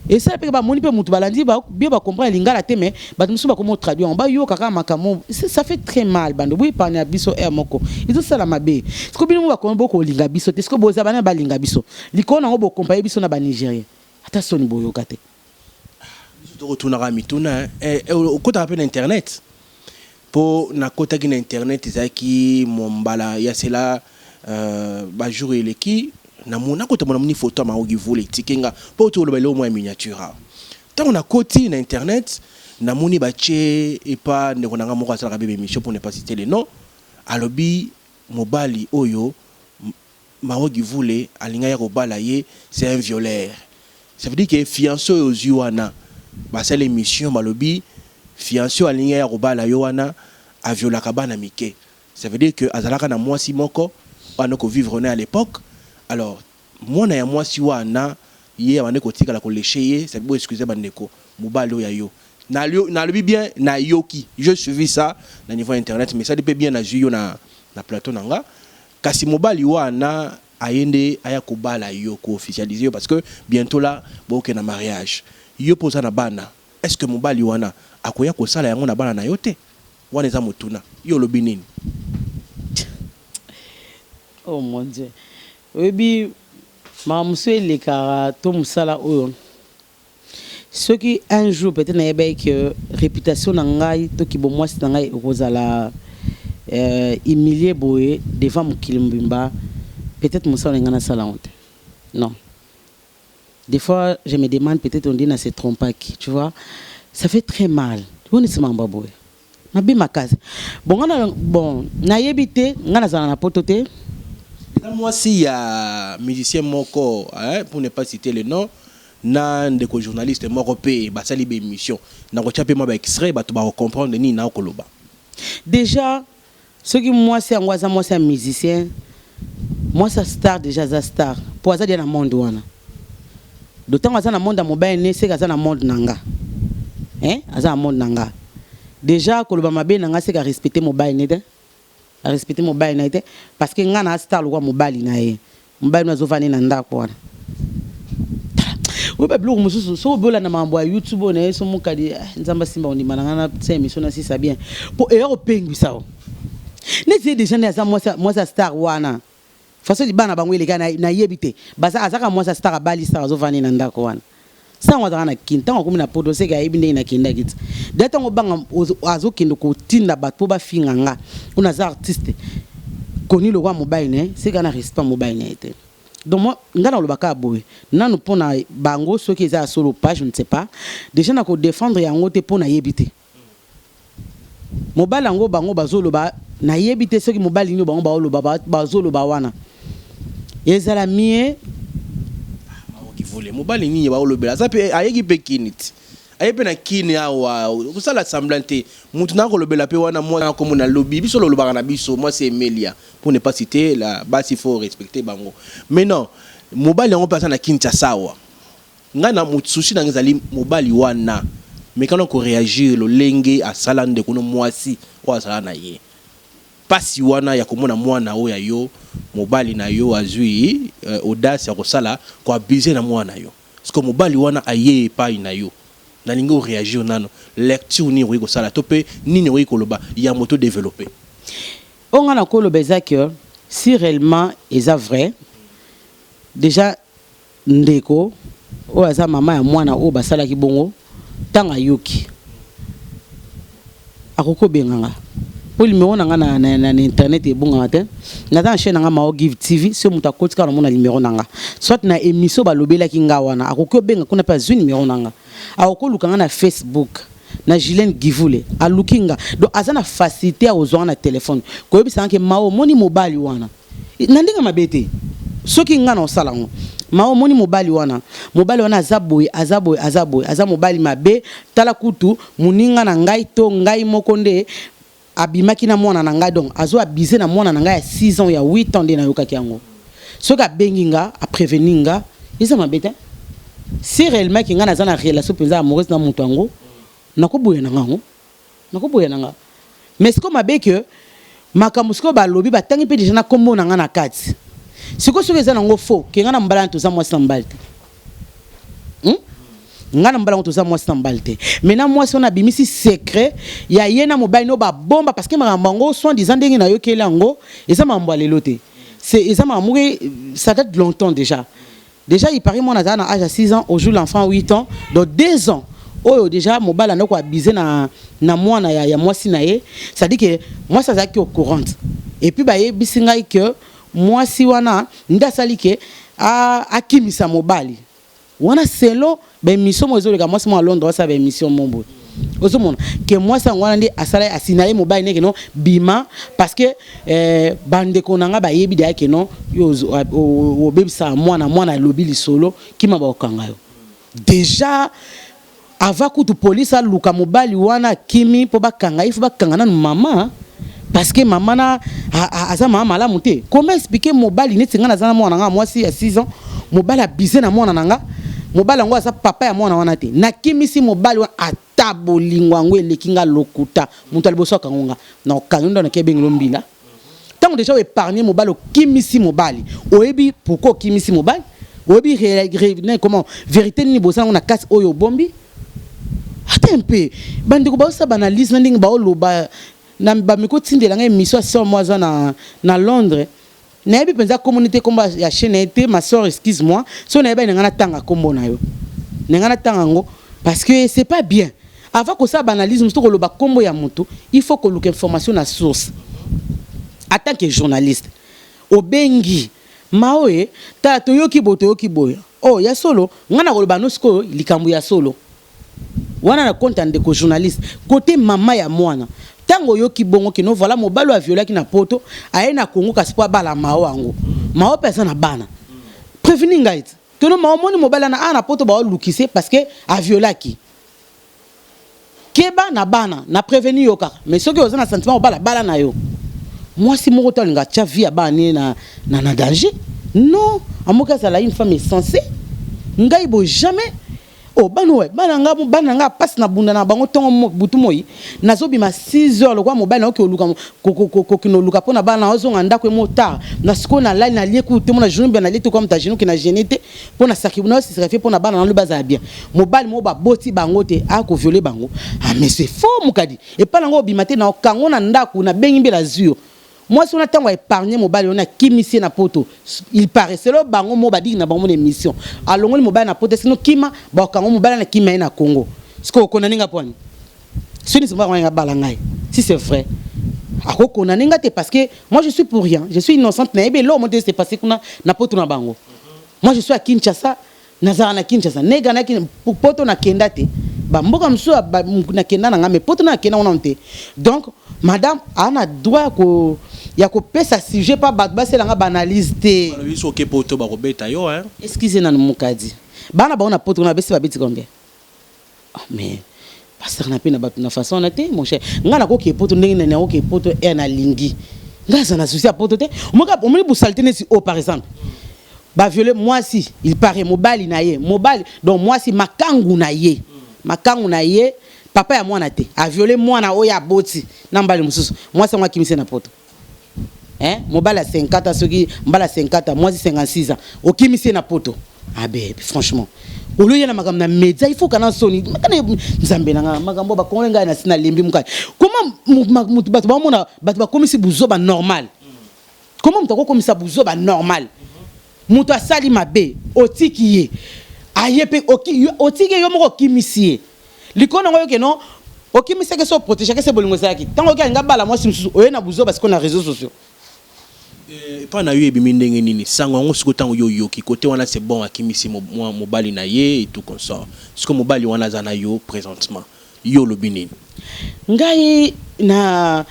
Speaker 2: esala mpe bamoni mpe motu balandi bien, bacomprendre lingala te, mais bato mosusu bakoma otraduire yango, bayoka kaka makambo. Ça fait très mal. Bando boyepane ya biso aire moko ezosala mabe. Siko bino mo bakoma bokolinga biso te, siko boza bana balinga biso likolo nango, bokompaye biso na banigérien, ata soni boyoka te.
Speaker 1: Biso tokotunaka mituna. Okotaka mpe na internet? Mpo nakotaki na internet, ezalaki mombala ya sela bajour eleki, nakota, namoni photo ya Maoki Vule etike nga mpo oti oloba eloko mwa ya miniature awa. Ntango nakoti na internet, namoni batie epa ndeko na nga moko asalaka bebe émission, pour ne pas citer le nom, alobi mobali oyo Maoki Vule alingai ya kobala ye, c'est un violeur. Ça veut dire que fiancé oyo ozwi wana, basala émission, balobi fiancé oyo alingi ya kobala yo wana aviolaka bana mike. Ça veut dire que azalaka na mwasi moko wana kovivre na à l'époque. Alors mwana ya mwasi wana, ye abandi kotikala koleshe ye. Ça veut, excuse bandeko, mobali oyo ya yo, nalobi bien, nayoki, je suivi ça na niveau internet, mais sali mpe bien, nazwi yo na plateau na nga. Kasi mobali wana aye nde aya kobala yo, koofficialize yo, parce que bientôt là bokende na mariage. Yo mpo oza na bana, est ce que mobali wana akoya kosala yango na bana na yo te? Wana eza motuna. Yo olobi nini?
Speaker 2: Oh mon Dieu, oyebi makambo mosusu elekaka to mosala oyo. Soki un jour peut-être nayebaki ke réputation na ngai toki bomwasi na ngai ekozala humilie boye devant mokili mobimba, peut-être mosala na ngai nasala yango te. Non, des fois je me demande, peut-être on dit na se trompaki, tu vois. Ça fait très mal. Onisi makambo boye mabe makasi. Bon, nga na, bon, nayebi te, nga nazala na poto te.
Speaker 1: Eza mwasi ya musicien moko, hein, pour ne pas citer le nom, na ndeko journaliste moko mpe basali baémission. Nakotia mpe mwa baextrait, bato bakocomprendre nini nakoloba.
Speaker 2: Déjà soki mwasi yango aza mwasi ya musicien, mwasi ya star, déjà aza star mpo aza dia na monde wana. Do ntango aza na monde ya mobali ne, seke aza na monde na nga, hein? Aza na monde na nga. Déjà koloba mabe na nga, seke arespecte mobali ne te, arespecte mobali na ye te, parce que nga na star lokwa mobali na ye. Mobali no azovanda na ndako wana. Oyeba biloko mosusu, soki obolanda makambo ya YouTube oyo na ye, so mokadi Nzambe asimba kondima na ngai na tia émission na sisa bien, mpo eya kopengwisa o neti ye déjà nde aza mwasi ya star wana. Façon bana bango eleka, nayebi te. Azaka mwasi ya star, abali star, azovanda na ndako wana. Sango azalaka na Kini, ntango akomi na poto, seke ayebi ndenge nakendaki ti da. Ntango banga azokende kotinda bato mpo bafinga nga oyo naza artiste. connu lokola mobali na ye, seka na respect mobali na ye te. Donc moi, nga nalobaka boye nanu mpo na bango, soki eza ya solo pas, je ne sais pas. Déjà na kodéfendre yango te mpo nayebi te mobali yango bango bazoloba. Nayebi te soki mobali nini bango baoloba, bazoloba wana ezala mie.
Speaker 1: Kivule, mobali nini baolobela? Aza mpe ayeki mpe kini ti aye mpe na kini awa kosala semblant te. Mutu na kolobela mpe wana mwana komona lobi biso lolobaka na biso mwasi Emelia, pour ne pas citer la basi, faut respecter bango. Mais non, mobali yango mpe aza na Kinshasa awa. Ngai na susi na ngai ezali mobali wana mekana koréagir lolenge asala ndeko no mwasi oyo azala na ye mpasi wana ya komona mwana oyo ya yo, mobali na yo azwi audace ya kosala koabuser na mwana yo. Parce que mobali wana aye epai na yo, nalingi oréagir nano, lecture nini okoki kosala to mpe nini okoki koloba yambo to développer?
Speaker 2: Oyo ngai nakoloba eza que si réellement eza vrai, déjà ndeko oyo aza mama ya mwana oyo basalaki bongo, ntango ayoki akoki kobenga nga mpo numéro na nga na internet ebongaka te. Naza na chaîne na nga Mao Give TV. So moto akoti kaka namona numéro na nga, soit na émission balobelaki nga wana, akoki obenga kuna mpe azwi numéro na nga. Akoki koluka nga na Facebook na Julien Givule, aluki nga. Donc aza na facilité ya kozwa nga na telefone, koyebisa nga ke Mao, omoni mobali wana na ndenge mabe te. Soki nga na osala yango, Mao, omoni mobali wana, mobali wana aza boye, aza boye, aza boye, aza mobali mabe. Tala kutu moninga na ngai to ngai moko nde abimaki na mwana na ngai, donc azo abuser na mwana na ngai ya 6 ans, ya 8 ans. Nde nayokaki yango. Soki abengi nga, aprévenir nga, eza mabe te. Si réellement ki ngai naza na relation mpenza amoureuse na moto yango, nakoboya na nga yango, nakoboya na nga. Mais sikoyo mabe ke makambo sikoyo balobi, batangi mpe déjà na nkombo na nga na kati. Sikoyo soki eza nango faux ke ngai na mobali wana toza mwasi na mobali te, Ngai na mobali yango toza mwasi na mobali te. Maintenant mwasi wana abimisi secret ya ye na mobali no babomba, parce que makambo yango soi-disant ndenge nayokeli yango eza makambo ya lelo te. C'est eza makambo moko, ça date longtemps déjà. Déjà il paraît mwana azala na âge ya 6 ans, aujourd'hui l'enfant 8 ans, donc 2 ans oyo déjà mobali anda koabuser na mwana ya mwasi na ye. C'est-à-dire que mwasi azalaki au courant. Et puis bayebisi ngai ke mwasi wana nde asali ke akimisa mobali wana, selon baémission moko ezoleka. Mwasi moko ya Londres asala baémission mo boye, ozomona ke mwasi yango wana nde asala asina ye mobali ndenge no bima, parce que bandeko na nga bayebi deya ke non, yo obebisaka mwana. Mwana alobi lisolo kima, bakokanga yo. Déjà avant kutu police aluka mobali wana akimi mpo bakanga ye, fo bakanga nanu mama, parce que mama na aza mama malamu te. Comment expliquer mobali neti nga naza na mwana na nga mwasi ya 6 ans, mobali abuser na mwana na nga, mobali yango aza papa ya mwana wana te, nakimisi mobali wana? Ata bolingo yango eleki nga lokuta, moto ya liboso akango nga na okangi ndo nake ebengelo mbila. Ntango déjà oépargne mobali, okimisi mobali, oyebi pourquoi okimisi mobali, oyebi comment vérité nini bosala yango na kati oyo obombi. Ata mpe bandeko baosala baanalyse na ndenge baoloba na bamiko tindela ngai émission ya sœur mo aza na Londres. Nayebi mpenza kombo te, kombo ya chaîne ye te. Ma sœur, excuse moi, so nayebani na ngai natanga kombo na yo, na ngai natanga yango, parce que c'est pas bien. Avant kosala baanalyse mosusu, koloba kombo ya moto, il faut koluka information na source. En tant que journaliste, obengi maoye, tala, toyoki boye, toyoki boye. Oh, ya solo, ngai na koloba no sikoyo likambo ya solo wana na compte ya ndeko journaliste. Côté mama ya mwana, ntango oyoki bongo kino voilà mobali oyo aviolaki na Poto aye na Kongo, kasi mpo abala mao yango, mao mpe aza na bana, prévenir ngai ti keno mao, omoni mobali wana aa na Poto, baolukise parce que aviolaki, keba na bana. Na prévenir yo kaka. Mais soki oza na sentiment obala, bala na yo. Mwasi moko to alinga atia vie ya bana nie na danger, non. Amoki azala une femme insensée. Ngai boye jamais. Oh, bana oyo, bana nga, bana nga pasi na bunda na bango ntongo butu moi. Nazobima 6 heures lokwa mobali naoki oluka kokende oluka mpo na bana, ozonga ndako emo tard. Na sikoyo nalali, nalie kutu te. Mo na journée mpe nalie te, kwa moto agenoux ke na gêne te mpo na sacrifier mpo na bana nalobi bazala bien. Mobali moko baboti bango te akovioler bango. Ah, mais c'est faux. Mokadi epai nango obima te na okango na ndako, nabengi mpe nazwi yo. Mwasi wana ntango aépargne mobali wana, akimisi ye na Poto, il paraît, selo bango mo badiki na bango na émission, alongoli mobali na Poto, sino kima bakango mobali na kima ye na Congo. Sikoyo okona ninga pwani soni simba nga bala ngai. Si c'est vrai, Akokondane nga te parce que moi je suis pour rien, je suis innocente, nayebi eloko moko te se passe kuna na poto na bango. Moi je suis à Kinshasa, nazala na Kinshasa, nega na poto nakenda te. Ba mboka mosusu nakenda na nga mais poto nakenda wana te. Donc madame a na droit ko ya kopesa sujet pa bato basela nga ba analyse te.
Speaker 1: Balobi soki poto bakobeta yo hein.
Speaker 2: Excusez nanu Mukadi. Bana bango na poto kuna besi babeti combien? Ah mais basakana pe na bato na façon wana te mon cher. Nga nakoki poto ndenge nani nakoki poto e nalingi. Nga aza na souci ya poto te. Omoka omoni busalite neti o par exemple. Ba violer mwasi, il paraît mobali na ye, mobali donc mwasi makangu na ye. Makangu na ye papa ya mwana te. A violer mwana oyo aboti na mbali mosusu. Mwasi yango akimisi na poto. Hein? Mobali ya 50 ans soki mbala 50 ans, mwasi 56 ans. Okimisi ye na poto. Ah ben franchement. Oloye na makambo na media, il faut kana soni. Makana nzambe na nga makambo ba congolais ngai na sina lembi mukai. Comment mutu bato ba mona bato ba komisi buzoba normal. Comment mutu akokomisa buzoba normal? Mutu asali mabe, otiki ye. Aye pe otiki ye yo moko okimisi ye. Likolo nango yo ke non okimisaki so protegeaki se bolingo ezalaki. Tango oki alinga bala mwasi mosusu oye na buzoba sikoyo na réseaux sociaux.
Speaker 1: Epa na yo ebimi ndenge nini sango yango sikoyo tango yo oyoki cote wana c'est bon akimisi mobali na ye et tout consort sikoyo mobali wana aza na yo presentement yo olobi nini?
Speaker 2: Ngai na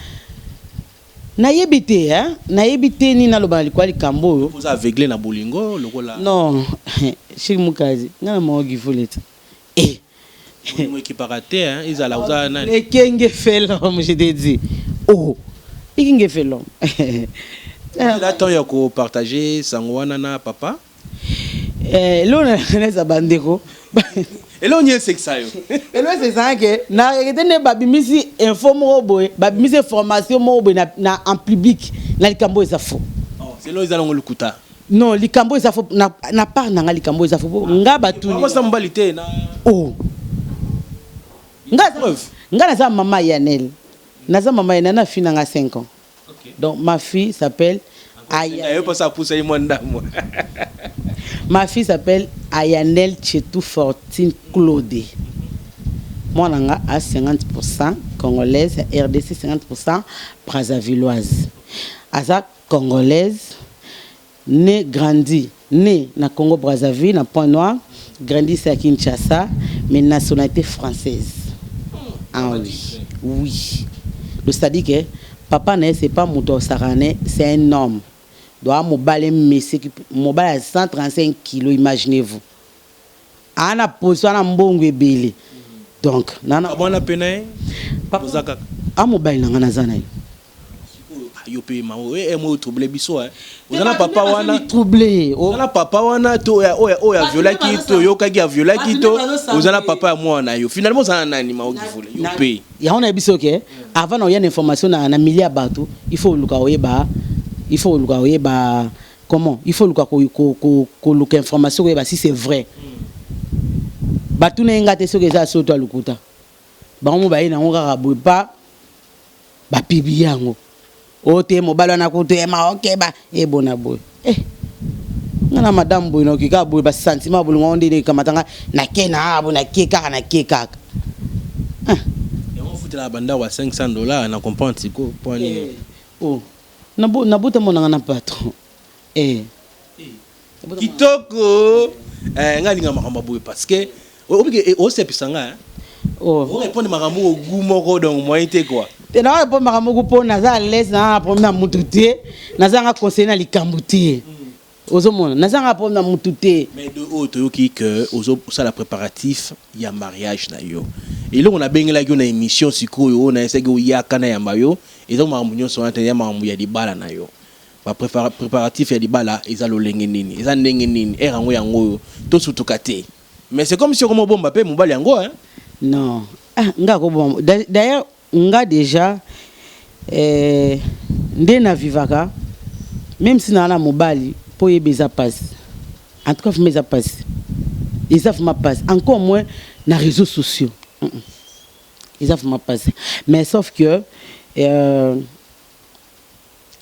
Speaker 2: Nayebi te hein, nayebi te nini naloba na likolo ya likambo oyo.
Speaker 1: Oza aveugle na bolingo lokola.
Speaker 2: Non, Chic Mukazi, nga na mawa Gifule te. Eh.
Speaker 1: Bolingo ekipaka te hein, ezala oza nani.
Speaker 2: Ekenge fait l'homme, je te dis. Oh, ekenge fait l'homme.
Speaker 1: Ozela temps ya ko partager sango wana na papa?
Speaker 2: Eh, eloko na bandeko.
Speaker 1: Eloko nini esekisa yo?
Speaker 2: Eloko esekisanga ke na regrete nde babimisi info moko boye, babimisi information moko boye na, na en public na likambo eza faux.
Speaker 1: Oh, selo eza nango lokuta.
Speaker 2: Non, likambo eza faux na, na part na nga likambo eza faux. Nga batuni.
Speaker 1: Mwasi na mobali te na
Speaker 2: Oh. Nga nga naza mama Yanel. Naza mama Yanel na fille na nga 5 ans. Donc ma fille s'appelle
Speaker 1: Aya.
Speaker 2: Ma fille s'appelle Ayanel Chetou Fortune Claude. Mwana nga a 50% congolaise ya RDC 50% brazzavilloise. Aza congolaise né grandi né na Congo Brazzaville na Point Noir, grandi ici à Kinshasa mais nationalité française. Ah oui. Oui. Donc c'est-à-dire que papa na ye c'est pas moto asakana na ye, c'est un homme. Donc a mobali monsieur mobali ya 135 kilos imaginez-vous. Aa na position ana mbongo ebele. Donc nana
Speaker 1: mwana pe na ye oza kaka.
Speaker 2: A mobali na nga naza na ye.
Speaker 1: Yo pe ma oyo eh mo trouble biso eh. Oza na papa wana
Speaker 2: trouble.
Speaker 1: Oza na papa wana to oyo oyo oyo aviolaki to yokaki aviolaki to oza na papa ya mwana yo. Finalement oza na nani ma okivule yo pe.
Speaker 2: Yango na biso ke avant na oya na information na na milieu ya bato, il faut oluka oyeba, il faut oluka oyeba comment, il faut oluka ko ko ko koluka information koyeba si c'est vrai. Batuna ye nga te soki eza solo to ya lokuta. Bango mo baye nango kaka boye pa ba publier yango. Oh te mobali wana kutu eh ma okeba eh bona boye. Eh nga na madame boye nakoki kaka boye ba sentiment ya bolingo yango nde ekamata nga nake na boye nake kaka nake kaka.
Speaker 1: Ah. Yango ofutelaka ba ndako ya 500 dollars na comprendre sikoyo po nini.
Speaker 2: Eh oh nabota mwana nga na patron eh.
Speaker 1: Kitoko eh nga linga makambo boye parce que obike osepisa nga hein.
Speaker 2: Oh.
Speaker 1: O répondre makambo au goût moko donc moyen te quoi.
Speaker 2: Te na répondre makambo goût po naza à l'aise na na problème na mutu te. Naza nga conseiller na likambo te. Ozomona naza nga problème na mutu te.
Speaker 1: Mais de oyo toyoki que ozo sala préparatif ya mariage na yo. Eloko na bengelaki yo na émission sikoyo oyo na esaki oyaka na yamba yo eza makambo nyonso wana te ya makambo ya libala na yo. Ba preparatifs ya libala eza lolenge nini? Eza ndenge nini? Heure yango yango oyo to sutuka te. Mais c'est comme si okomi obomba pe mobali yango hein.
Speaker 2: Non ah nga ko bomba d'ailleurs nga dejà eh, nde na vivaka meme si na na mobali po oyeba eza pasi en tout cas vraiment eza pasi eza vraiment pasi encore moins na réseaux sociaux eza vraiment pasi mais sauf que euh,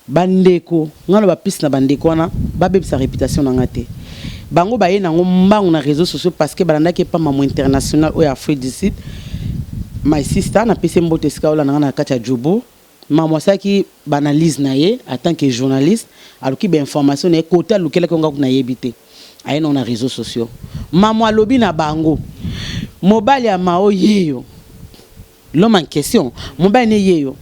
Speaker 2: Ba ndeko nga na ba piste na ba ndeko wana ba bebisa reputation na nga te. Bango ba ye nango mbangu na reseaux sociaux parce que ba landaki epa mamu international oyo ya Afrique du Sud. My sister na pesi ye mbote esika olanda nga na kati ya Joburg. Mamu asalaki ba analyse na ye en tant que journaliste, aluki ba information na ye cote alukelaki yango nga kutu nayebi te. Aye nango na reseaux sociaux. Mamu alobi na bango mobali ya Mao yeyo, l'homme en question, mobali ne yeyo.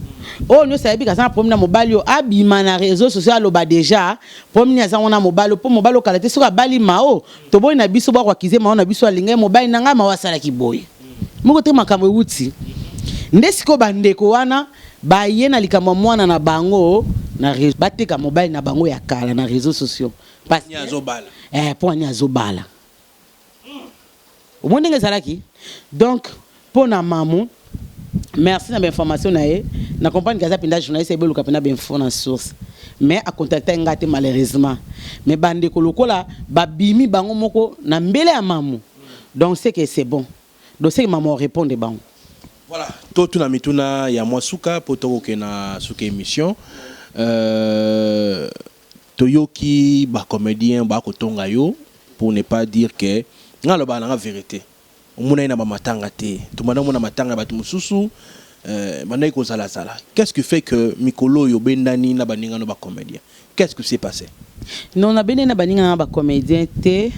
Speaker 2: Oyo nionso ayebi ke aza na problème na mobali oyo abima na reseaux sociaux aloba dejà problème nini aza ngo na mobali oyo po mobali oyo kala te soki abali Mao toboyi na biso ba ko accuser Mao na biso alinga ye mobali na nga Mao asalaki boye. Moko te makambo ewuti nde sikoyo ba ndeko wana baye na likambo ya mwana na bango na bateka mobali na bango ya kala na reseaux sociaux parce
Speaker 1: que azobala
Speaker 2: eh po ani azobala omoni ndenge ezalaki donc mpo na mamu merci na bainformation na ye na comprendre ke aza mpenza journaliste ayebi oluka mpenza bainfo na source mais acontacta nga te malheureusement mais bandeko lokola babimi bango moko na mbele ya mamu Donc c'est que c'est bon. Donc c'est que maman répondre bango.
Speaker 1: Voilà, totuna mituna ya mwa suka po tokokende na suka émission. Euh, toyoki ba comédien ba kotonga yo pour ne pas dire que nga loba na nga vérité. Omona ye na ba matanga te. Tobanda omona matanga ya bato mosusu euh, bandaki kozala zala. Qu'est-ce qui fait que mikolo oyo obendani na baninga no ba comédien? Qu'est-ce qui s'est passe?
Speaker 2: Non nabendani na baninga nanga ba comediens te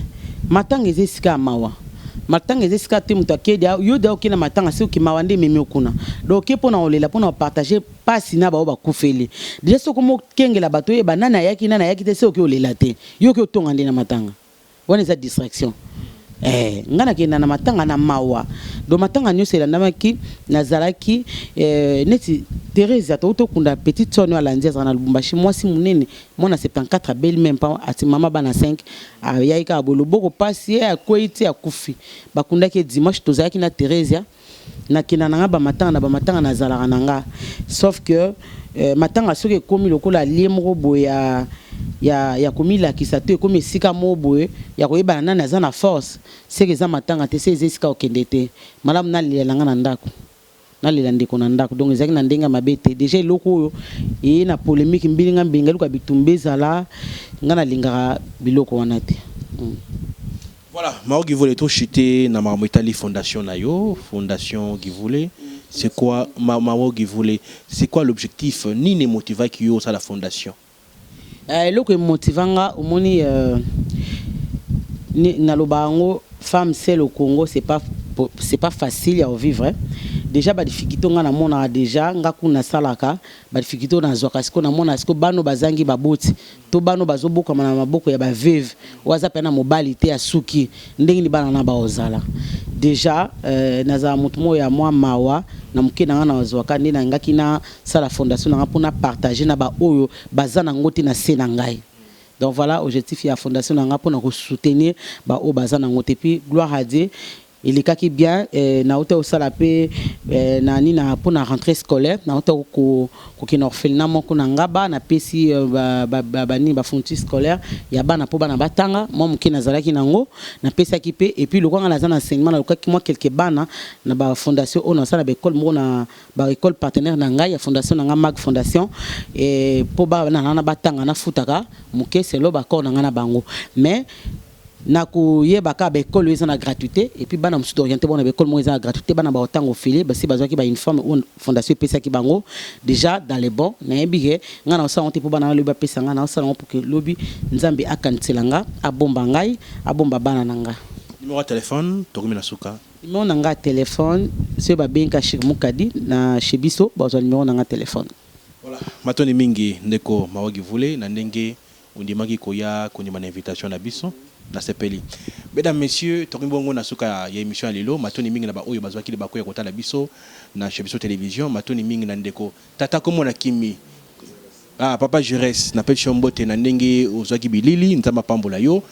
Speaker 2: matanga eza esika ya mawa matanga eza esika te moto ake deja yo deja oke na matanga soki mawa nde ememi yo kuna donc oke pona kolela pona ko partager pasi na baoyo bakufeli deja soki okomi okengela bato oyeba nani ayaki nani ayaki te se oke olela te yo oke otonga nde na matanga Wana eza distraction eh nga nakenda na matanga na mawa donc matanga nioso elandamaki nazalaki eh, neti Theresia touti okunda petite soeur no alandi azalaka na Lubumbashi mwasi munene mwana 74 abeli meme pas ati mama bana 5 ayaki kaka boye loboko pasi ye akweyi ti akufi bakundaki ye dimanche tozalaki na Theresia Nakenda na nga ba matanga na ba matanga nazalaka na nga sauf que matanga soki ekomi lokola lieu moko boye ya ya ya komilakisa to ekomi esika moko boye ya koyebana nani aza na force ce que eza matanga te ce eza esika kokende te malamu nalela na nga na ndaku nalela ndeko na ndaku donc ezalaki na ndenge ya mabe te dejà eloko oyo eye na polemique mbilinga mbilinga eluka bitumba ezala nga nalingaka biloko wana te.
Speaker 1: Voilà, Mao Givule to chute na makambo etali fondation na yo, fondation Givule, c'est quoi ma, Mao Givule, c'est quoi l'objectif, nini emotivaki yo osala fondation?
Speaker 2: Eh, eloko emotiva nga omoni euh, naloba yango femme seule au Congo c'est pas c'est pas facile ya vivre hein. Déjà ba difficulté nga namonaka déjà nga kuna nasalaka ba difficulté oyo nazwaka sikoyo namona sikoyo bana oyo bazangi baboti to bana oyo bazobokama na maboko ya ba veuve oyo aza pena na mobali te asuki ndenge nini bana wana bakozala dejà euh, nazala moto moko ya mwa mawa na moke na nga nazwaka nde nalingaki nasala fondation na nga mpo na partager na baoyo baza na ngo te na se na ngai donc voilà objectif ya fondation na nga mpo na kosoutenir baoyo baza na ngo te puis gloire à Dieu Elekaki bien nawuta kosala pe na nini na pona rentree scolaire nawuta kokende na orphelinat moko na Ngaba napesi ba nini ba fourniture scolaire ya bana po bana batanga mwa moke nazalaki na yango napesaki pe et puis lokola nga naza na enseignement nalukaki mwa quelques bana na ba fondation oyo nasala ba ecole moko na ba ecole partenaire na ngai ya fondation na ngai Mag fondation po bana wana batanga nafutaka moke selon ba accord na ngai na bango mais Na koyeba kaka ba ecole oyo eza na gratuite et puis bana mosusu to orienter bango na ba ecole moko eza na gratuite bana bako tanga ofele basi bazuaki ba uniforme oyo fondation epesaki bango dejà dans le bon nayebi ke nga nako sala yango te po bana wana lobi bapesa nga nako sala yango pour que lobi nzambe akanisela nga abomba ngai abomba bana na nga.
Speaker 1: Numero ya telephone tokomi na suka.
Speaker 2: Numero na nga ya telephone soki ba bengi kaka Chic Mukadi na chez biso bakozua numero na nga ya telephone.
Speaker 1: Voilà matondi mingi ndeko Mawa Givule na ndenge Ondimaki koya kondima na invitation na biso. Nasepeli. Mesdames, messieurs, tokomi bongo na suka ya emission ya lelo. Matondi mingi na ba oyo bazuaki libaku ya kotala biso na chez biso television. Matondi mingi na ndeko tata kombo na kimi. Ah papa Jures, napesi yo mbote na ndenge ozuaki bilili. Nzambe apambola yo.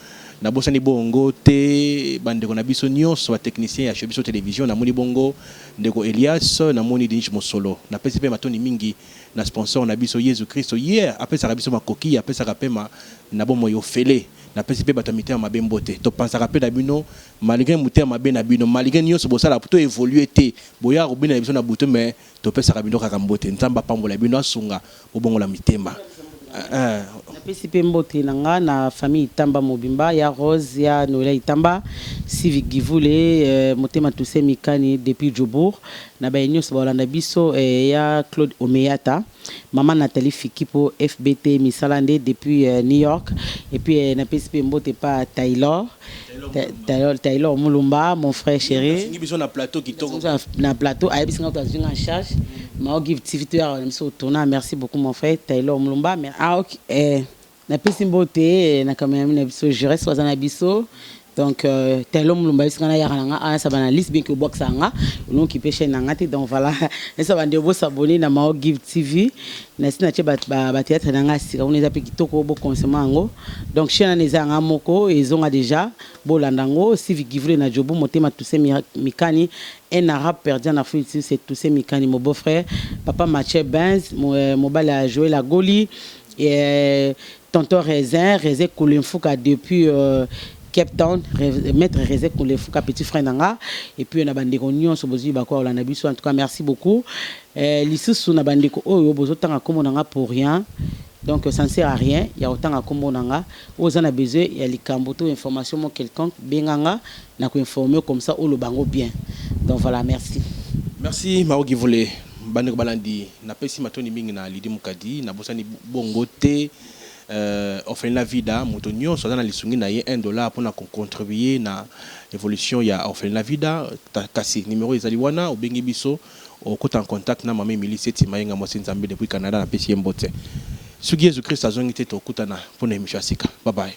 Speaker 1: Nabosani bongo te ba ndeko na biso nionso ba techniciens ya chez biso television. Namoni bongo ndeko Elias, namoni Denis Mosolo. Napesi pe matondi mingi na sponsor na biso Yezu Kristo ye apesaka biso makoki apesaka pema na bomoi ofele napesi pe bato ya mitema mabe mbote topansaka pe na bino malgre motema mabe na bino malgre nionso bosalaka po to evoluer te boyaka kobina na biso na butu mais topesaka bino kaka mbote Nzambe apambola bino asunga bobongola mitema.
Speaker 2: Napesi mpe mbote na nga na famille Itamba mobimba, ya Rose, ya Noela Itamba, Sivi Givule, Motema Toussaint Mikani depuis Jobourg, na baye nyonso baolanda biso, ya Claude Omeyata, mama Nathalie Fikipo, FBT misala nde depuis New York. Et puis napesi mpe mbote pa Taylor, Taylor, Taylor Mulumba, mon frère chéri.
Speaker 1: Asungi biso na plateau kitoko.
Speaker 2: Na plateau ayebisi nga to azwi nga en charge Mao Give TV to yaka na biso tourna. Merci beaucoup, mon frère Taylor Mulumba. Ah ok, napesi mbote na cameraman na biso Jures, aza na biso. Donc Taylor Mulumba ayebisi nga nayaka na nga ayasa banalyse bien ke obwakisa nga olonki mpe chaîne na nga te. Donc voilà, esa bande bosabonner na Mao Give TV. Nasi natie bathéâtre na nga sika kuna, eza mpe kitoko, boconsommer yango. Donc chaîne wana eza yanga moko, ezonga déjà, bolanda yango. Sivi Givre na Jobu, Motema Toussaint Mikani, un Arabe perdu en Afrique, c'est Toussaint Mikani, mon beau-frère, papa Mathieu Benz, mobali ya Joël Agoli, et tonton Raisin, Raisin Koulemfouka depuis Cape Town, maître Raisin Koulemfouka, petit frère nanga. Et puis na bandeko nyonso bozwi bakwa olanda biso, en tout cas merci beaucoup. Lisusu na bandeko oyo bozotanga kombo nanga pour rien, donc ça ne sert à rien ya kotanga kombo nanga. Oyo oza na besoin ya likambo to information mo quelconque, benganga na koinformer comme ça oloba yango bien. Donc voilà, merci.
Speaker 1: Merci Mao Givule. Bandeko balandi, napesi matoni mingi na Lidi Mukadi, nabosani bongo te Orphelinat Vida. Moto nyonso aza na lisungi na ye 1 $ mpona kocontribuer na évolution ya Orphelinat Vida. Kasi numéro ezali wana, obengi biso, okota en contact na mama Emilie Seti Mayenga, mwasi Nzambe depuis Canada. Napesi ye mbote. Soki Yesu Christ azongi te, tokutana mpona émission ya sika. Bye bye.